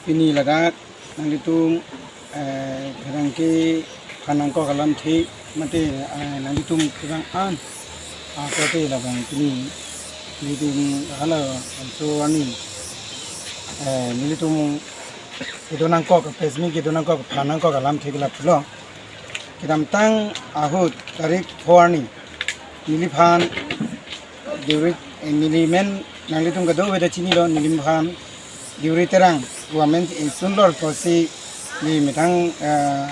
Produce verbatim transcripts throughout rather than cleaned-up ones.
Pini ladak nanglitum, eh, pherangke aphan nangkok alamthe mate, eh, nanglitum kevang an, ah, kote labang pini nelitum halabangso arni, eh, nelitum kedo nangkok, press meet kedo nangkok aphan nangkok alamthe ke lapulo. Kedamtang ahut tarik four arni neliphan Deuri, eh, neli men nanglitum kadokave ta chinilo, neliphan Deuri Terang pu amen, eh, sunlor pusi neli methang, eh,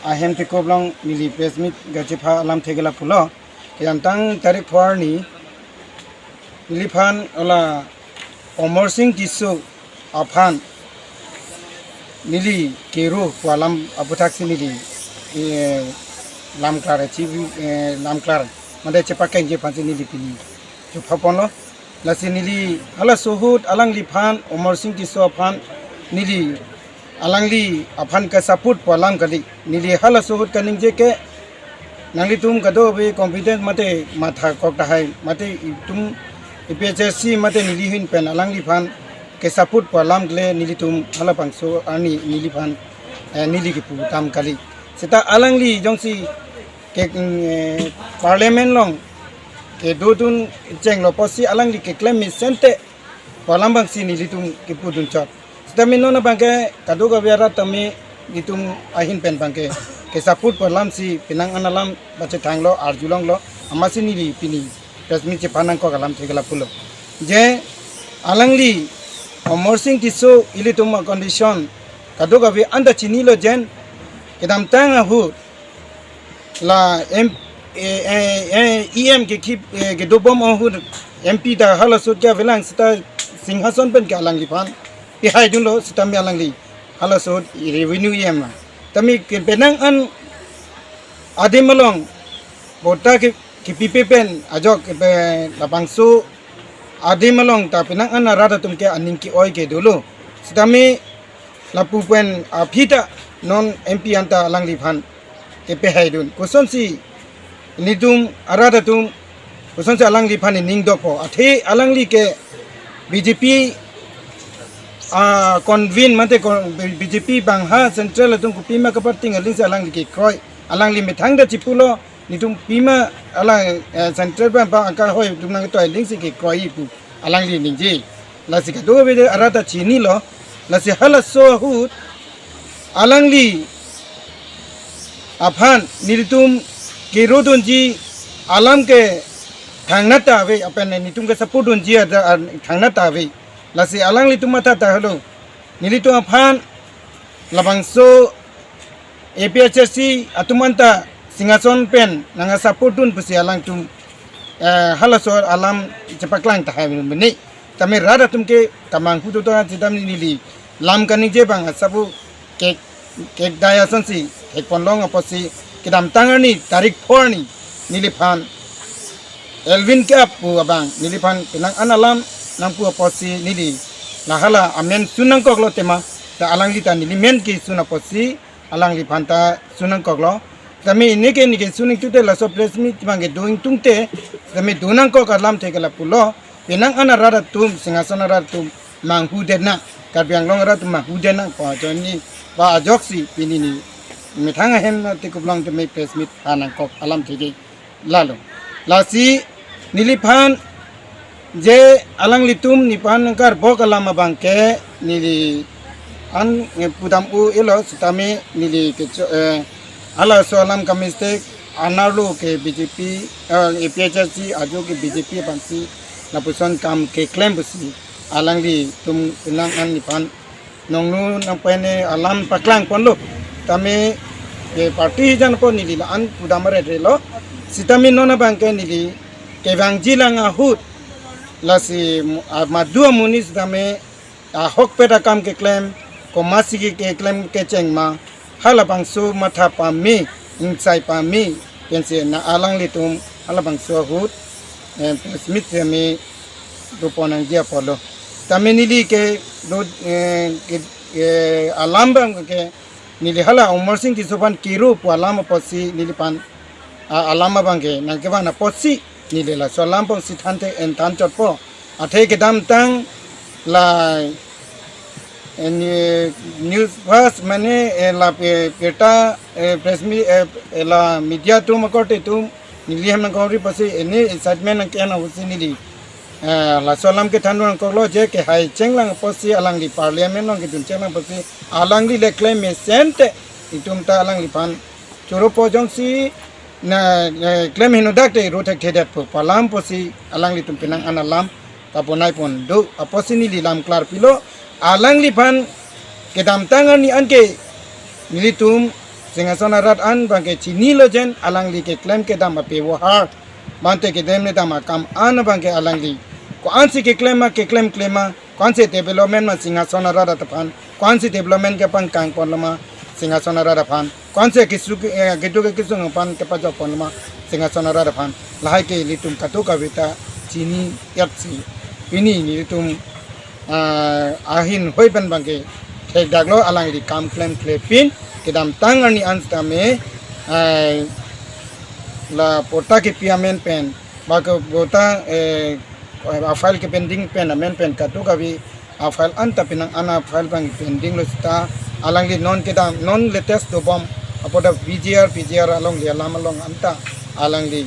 ahem tekup along neli press meet kachepha alamthe ke lapulo. Kedamtang tarik four arni neliphan hala Amarsing Tisso aphan neli kero pu alam aputhak si neli, eh, lamklar, eh, chibi, eh, lamklar mate chepakengji aphan si neli pini chupha ponlo. Lasi neli halaso ahut alangliphan, Amarsing Tisso aphan neli alangli aphan ke-support pu alam kali. Neli halaso ahut kaningje ke nanglitum kadokave confidence mate matha kok tahai mate itum A P H L C mate neli ahin pen alangliphan ke-support pu alam kele nelitum halabangso arni neliphan, eh, neli kepu dam kali. Seta alangli jongsi ke, eh, parliament along kedodun chenglo pusi alangli keklem mesen te pu alam abang si nelitum kepudun chot. Sitame non abang ke kadokave arat tame nelitum ahin pen abang ke ke-support pu alam si penang an alam pachethanglo, arjulonglo, amatsi neli pini press meet chepha nangkok alamthe ke lapulo. Je alangli Amarsing Tisso ilitum a-condition kadokave anta chinilo, jen kedamtang ahut la M, eh, eh, eh, E M ke keep, eh, kedobom ahut M P ta halaso ahut ke avelang seta Singhason pen ke alangliphan pihaidunlo, sitame alangli halaso ahut revenue E M la. Tame ke penang an adim along bota ke, kepipe pen ajok kepe labangso adim along ta penang an arat atum ke aning ke-oi ke dolo. Sitame lapu pen aphi ta non M P anta alangliphan kepehaidun. Kosonsi nelitum arat atum, kosonsi alangliphan ning dokpo? Athe alangli ke B J P a-convene mate kon-, B J P bang ha central atum kopima kaparting aling si alangli kekroi. Alangli methang ta chipulo, nelitum pima alang, eh, central bang pa angka hoi atum nangtoi aling si kekroi pu alangli ningje. Lasi kadokave arat ta chinilo. Lasi halaso ahut alangli aphan nelitum kerodunji alam ke thangnat ta ave, apen nelitum ke-support dunji ada, ah, thangnat ta ave. Lasi alanglitum matha tahelo, nelitum aphan labangso A P H L C atum anta Singhason pen nang-support dun pusi alangtum, eh, halaso alam chepaklang tahai mene. Tame rat atum ke kamanghu do ta, sitame neli lam kaningje abang asabu ke, kekdai asonsi thekponlong apotsi kedamtang arni tarik four arni neliphan Elwin Keap pu abang neliphan penang an alam nangpu apotsi neli la hala amen sun nangkoklo tema, ta alangli ta neli men kesun apotsi alangliphan ta sun nangkoklo. Tame neke neke sun ingtute laso press meet abang kedo ingtungte, tame do nangkok alamthe ke lapulo. Penang an arat atum, Singhason arat atum manghu det nang, Karbi Anglong arat atum manghu det nang pu ajoine, pu ajoksi pini neli methang ahem tekup along tame press meet pha nangkok alamthe ke lalo. Lasi neliphan je alanglitum neliphan nangkarbok alam abang ke neli an, eh, pudam u elo, sitame neli kecho, eh, halaso alam ka-mistake, anerlo ke B J P, eh, A P H L C ajo ke B J P abang si lapuson kam keklem pusi alanglitum penang an neliphan nongnu nangpene alam paklang ponlo. Tame ke party jan po neli la-an pudam aret relo. Sitame non abang ke neli kevangji lang ahut, lasi mu-, ah, madu amonit sitame ahokpet akam keklem, komatsi ke keklem kecheng ma, halabangso matha pame, ingsai pame, pensi na alanglitum halabangso ahut, eh, press meet tame dopon nangji apotlo. Tame neli kedo, eh, ke, eh, alam abang ke neli hala Amarsing Tisso aphan kero pu alam apotsi neliphan, ah, alam abang ke nangkevan apotsi neli laso alam pon si thanthe en than chotpo. Athe kedamtang la Eni news first mane, eh, la pe-, pirta, eh, press meet, eh, eh, la media atum akorte atum neli hem nangkori apotsi eni excitement nangkehang apotsi neli, eh, laso alam kethan nangkoklo je kehai chenglang apotsi alangli parliament along kedun chenglang apotsi alangli le klem mesen te itum ta alangliphan choro pojongsi na, eh, klem henodak te ro thekthedetpo pu alam apotsi alanglitum penang an alam kaponai pon do apotsi neli lam klarpilo. Alangliphan kedamtang arni anke nelitum Singhason arat an abangke chinilo jen alangli keklem kedam ape wohar mante kedam ne dam akam an abangke alangli ko-ansi keklem ma keklem klem ma, ko-ansi development ma Singhason arat aphan, ko-ansi development kepangkang ponlo ma Singhason arat aphan, ko-ansi kesu ke, eh, kedo ke kesung aphan kepajok ponlo ma Singhason arat aphan, lahai ke ilitum kadokave ta chini yatsi. Pini nelitum, ah, ahin hoi pen abangke thekdaklo alangli kam klemklepin kedamtang arni an sitame, ah, la patta kepi amen pen ba ke patta, eh, a-file kepending pen amen pen kadokave a-file anta penang an a-file abang pending lo seta alangli non kedam non latest dobom apot ta V G R P G R along le alam along anta alangli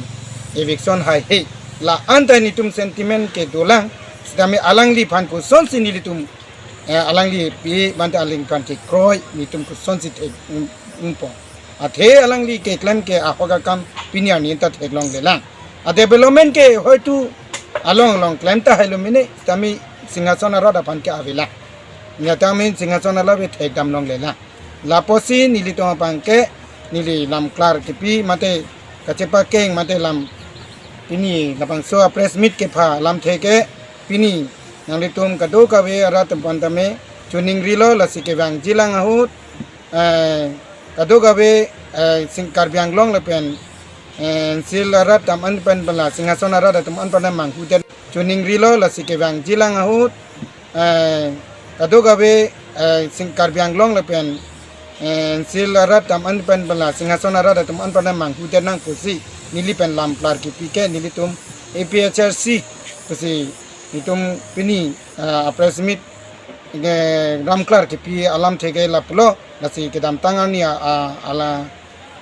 eviction haihe la anta netum sentiment kedolang sitame alangliphan kosonsi nelitum, eh, alangli pi mante alangliphan kekroi netum kosonsi thek, um, umpo. Athe alangli keklem ke ahok akam pini arni ta theklonglelang. A development ke hoitu along along klem tahailo mene sitame Singhason arat aphan ke avelang. Nyata min Singhason alave thekdam longlelang. Lapusi nelitum abangke neli lam klar kepi mate kachepakeng mate lam pini labangso a-press meet kepha lamthe ke pini nanglitum kadokave arat atum aphan tame choningrilo lasi kevangjilang ahut, eh, kadokave, eh, Sing Karbi Anglong lapen, eh, N C L arat atum an pen bala Singhason arat atum an pen manghudet choningrilo lasi kevangjilang ahut, eh, kadokave, eh, Sing Karbi Anglong lapen, eh, N C L arat atum an pen bala Singhason arat atum an pen manghudet nang pusi neli pen lam klar kepi ke nelitum A P H L C pusi netum pini, eh, a-press meet ke lam klar kepi alamthe ke lapulo lasi kedamtang arni a, a, ala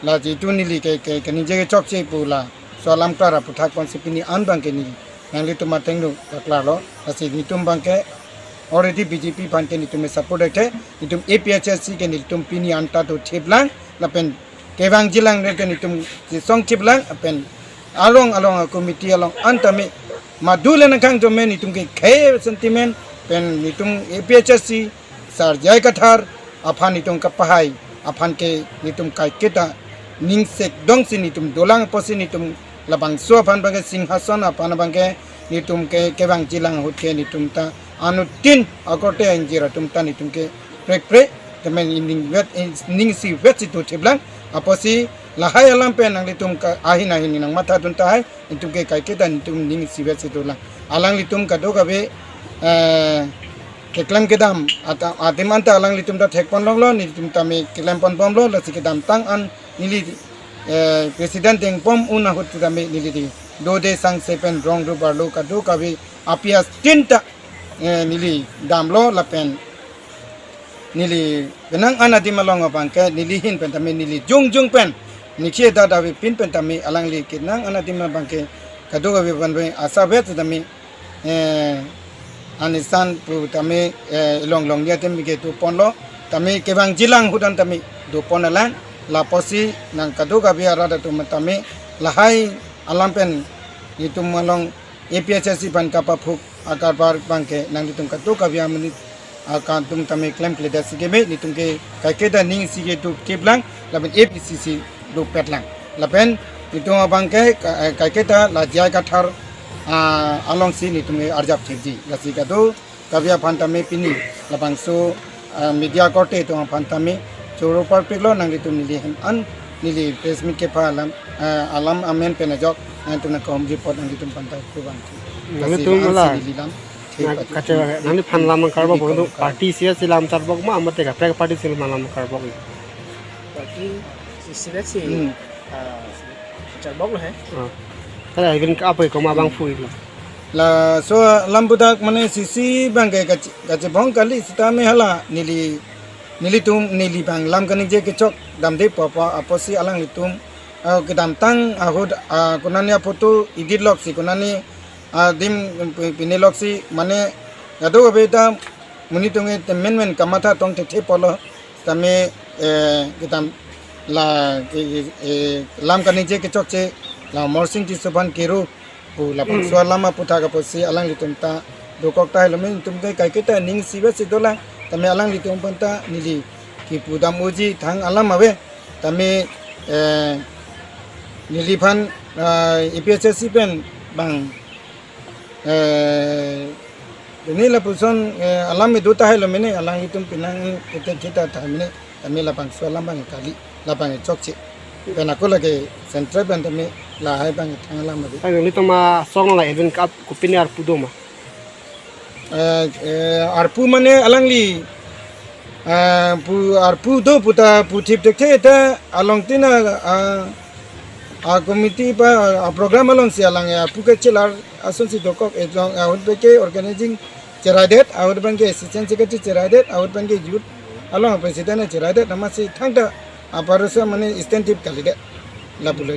la jitu neli ke, ke, keningje kechokche pu laso alam klar aputhak ponsi pini an abangke neli nanglitum ateng do paklarlo lasi netum abangke already B J P aphan ke netum support ke netum A P H L C ke netum pini anta do thiplang lapen kevangjilang ke netum chisong thiplang lapen along along a-committee along an tame madu le nangkang tame netum ke khei sentiment pen netum A P H L C Sar J I Kathar aphan netum kapahai aphan ke netum kaiketa ningsek dongsi netum dolang pusi netum labangso aphan abangke Singhason aphan abangke netum ke kevangjilang ahut ke netum ta anuttin akorte ingjir atum ta netum ke prekpre temen ining vet, ningsi vetsi do thiplang apotsi lahai alam pen nanglitum ke ahin ahin nangmathadun tahai netum ke kaiketa netum ningsi vetsi dolang. Alanglitum kadokave, eh, keklem kedam ata, adim anta alanglitum ta thekpon longlo, netum tame keklem ponbomlo, lasi kedamtang an neli, eh, president dengpom un ahut tame neli di dode sangse pen rong rubar lo kadokave apias tinta, eh, neli damlo lapen neli penang an adim along abangke neli ahin pen tame neli jongjong pen neli ke dada avepin pen tame alangli kenang an adim abangke kadokave pen pen asa vet tame, eh, anisan pu tame, eh, long long dia tame kedoponlo tame kevangjilang ahut an tame doponalang lapusi nang kadokave arat atum tame lahai alam pen netum along A P H L C aphan kapaphuk akarbar abangke nanglitum kadokave amonit akantum tame klemkledet si keme netum ke kaiketa ningsi kedo thiplang lapen A P C C dopetlang lapen netum abangke ka-, eh, kaiketa la J I Kathar, ah, alongsi netum ke arjap thipji lasi kadokave aphan tame pini labangso, ah, media korte atum aphan tame choro parpiklo nanglitum neli hem an neli press meet kepha alam, ah, alam amen pen ajok nangtum nangkahumji apot nanglitum aphan ta kurvangthu. Nanglitum lasi la neli lam nang thepathu. Kache nangliphan lam karbok neli bok do kong kar. Party isi si lam charbok ma mate kaprek party si lam karbok. Party isi si, hmm, ah, charboklo he. Ah. Tala even ka apoy koma abang phu itu. Laso alam puthak mane sisi abangke kachi-, kachebong kali sitame hala neli, nelitum neli abang lam kaningje kechok damde popo apotsi alanglitum, ah, kedamtang ahut, ah, konani aphoto edit loksi konani, ah, adim pi-, pine loksi mane kadokave ta monit atum ke menmen kamatha tong thekthe pulo tame, eh, kedam la ke, eh, lam kaningje kechokche la Amarsing Tisso aphan kero pu labangso alam aputhak apotsi alanglitum ta dokok tahai lo, mane netum ke kaiketa ning isivet si dolang tame alanglitum aphan ta neli kipu dam unji thang alam ave tame, eh, neliphan, ah, A P H L C pen abang, eh, pini lapuson, eh, alam kedo tahai lo mane alanglitum penang kita kita tahai mane tame labangso alam abang kali labang chokche. Pen ako lake central pen tame lahai abang thang alam ave. Tang nelitum asong la event kap kopine arpu do ma? Eh, eh, arpu mane alangli, eh, pu arpu do puta puthip thekthe ta along tina, ah, a committee ba, ah, program alongsi alang, eh, arpu kachelar asonsi dokok, eh, along, ah, ahut abangke organizing cheraidet, ahut abangke assistant secretary cheraidet, ahut abangke youth along president cheraidet, amatsi thangta aparusa mane extensive kalidet lapulo.